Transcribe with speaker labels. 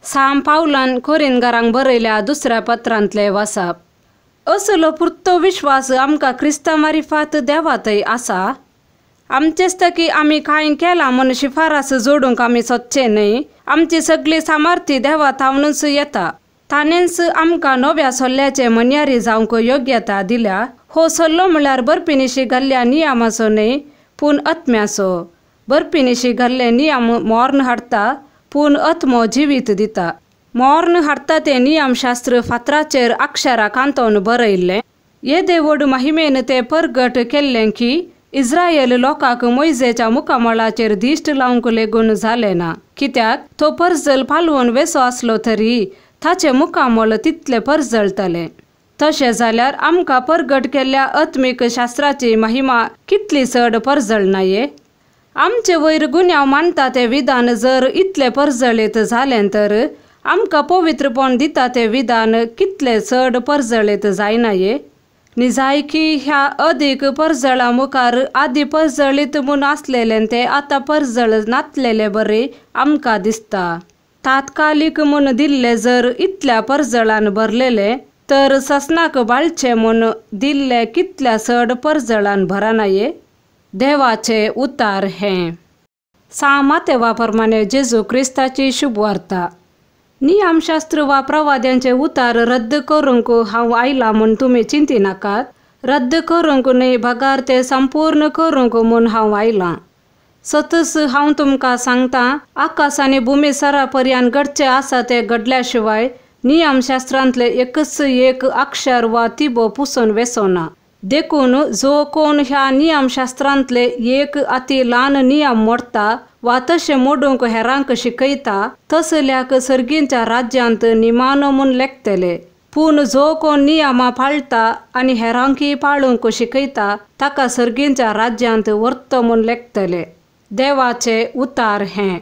Speaker 1: साम पावलान कोरिनगारांक बरयल्या दुसऱ्या पत्रांतले वासाप. असलो पुरतो विश्वास आमकां क्रिस्ता मारिफात देवातय आसा. आमचेच की आमी कांय केलां म्हूण शिफारस जोडूंक आमी सोदचे न्हय. आमची सगळी सामर्थ्य देवा थावनूच येता. ताणेंच आमकां नव्या सल्ल्याचे मन्यारी जावंक योग्यता दिल्या. हो सल्लो म्हळ्यार बर्फिनिशी घाल्ल्या नियमाचो न्हय पूण आत्म्याचो. बर्फिनिशी घाल्ले नियम मर्ण हाडटा पूण आत्मो जिवीत दिता. मर्ण हाडटा तें नियमशास्त्र फातराचेर अक्षरां कांतोवन बरयल्लें. येदे व्हड महिमेन तें परगट केल्लें की इस्रायल लोकांक मोयजेच्या मुखामळाचेर दिश्ट लावंक लेगून जालें ना. कित्याक तो परजल पालवून वेसो आसलो तरी ताचें मुखामळ तितलें परजळटलें. तशें जाल्यार आमकां परगट केल्ल्या आत्मीक शास्त्राची महिमा कितली चड परजळनाये. आमचे वयर गुन्यांव मानता तें विधान जर इतलें परजळीत जालें तर आमकां पवित्रपण दिता तें विधान कितलें चड परजळीत जायनाये. निजायकी ह्या अदीक परजळा मुखार आदी परजळीत म्हूण आसलेलें तें आतां परजळ नातलेलें बरें आमकां दिसता. तात्कालीक म्हूण दिल्लें जर इतल्या परजळान भरलेलें तर ससनाक बाळचें म्हूण दिल्लें कितल्या चड परजळान भरनाये. देवाचे उतार हें. सा मातेवा प्रमाणे जेजू क्रिस्ताची शुभवार्ता. नियमशास्त्र वा प्रवाद्यांचे उतार रद्द करूंक हांव आयलां म्हूण तुमी चिंतिनाकात. रद्द करूंक न्हय बगार ते संपूर्ण करूंक म्हूण हांव आयलां. सतच हांव तुमकां सांगता, आकाश आनी भुमी सरा पर्यान घडचें आसा तें घडल्या शिवाय नियमशास्त्रांतले एकच एक अक्षर वा तिबो पुसून वेसोना. देखून जो कोण ह्या नियमशास्त्रांतले एक अती ल्हान नियम मोडटा वा तशें मोडूंक हेरांक शिकयता तसल्याक सर्गींच्या राज्यांत निमानो म्हूण लेखतले. पूण जो कोण नियमां पाळटा आनी हेरांकय पाळूंक शिकयता ताका सर्गींच्या राज्यांत व्हरतो म्हूण लेखतले. देवाचे उतार हें.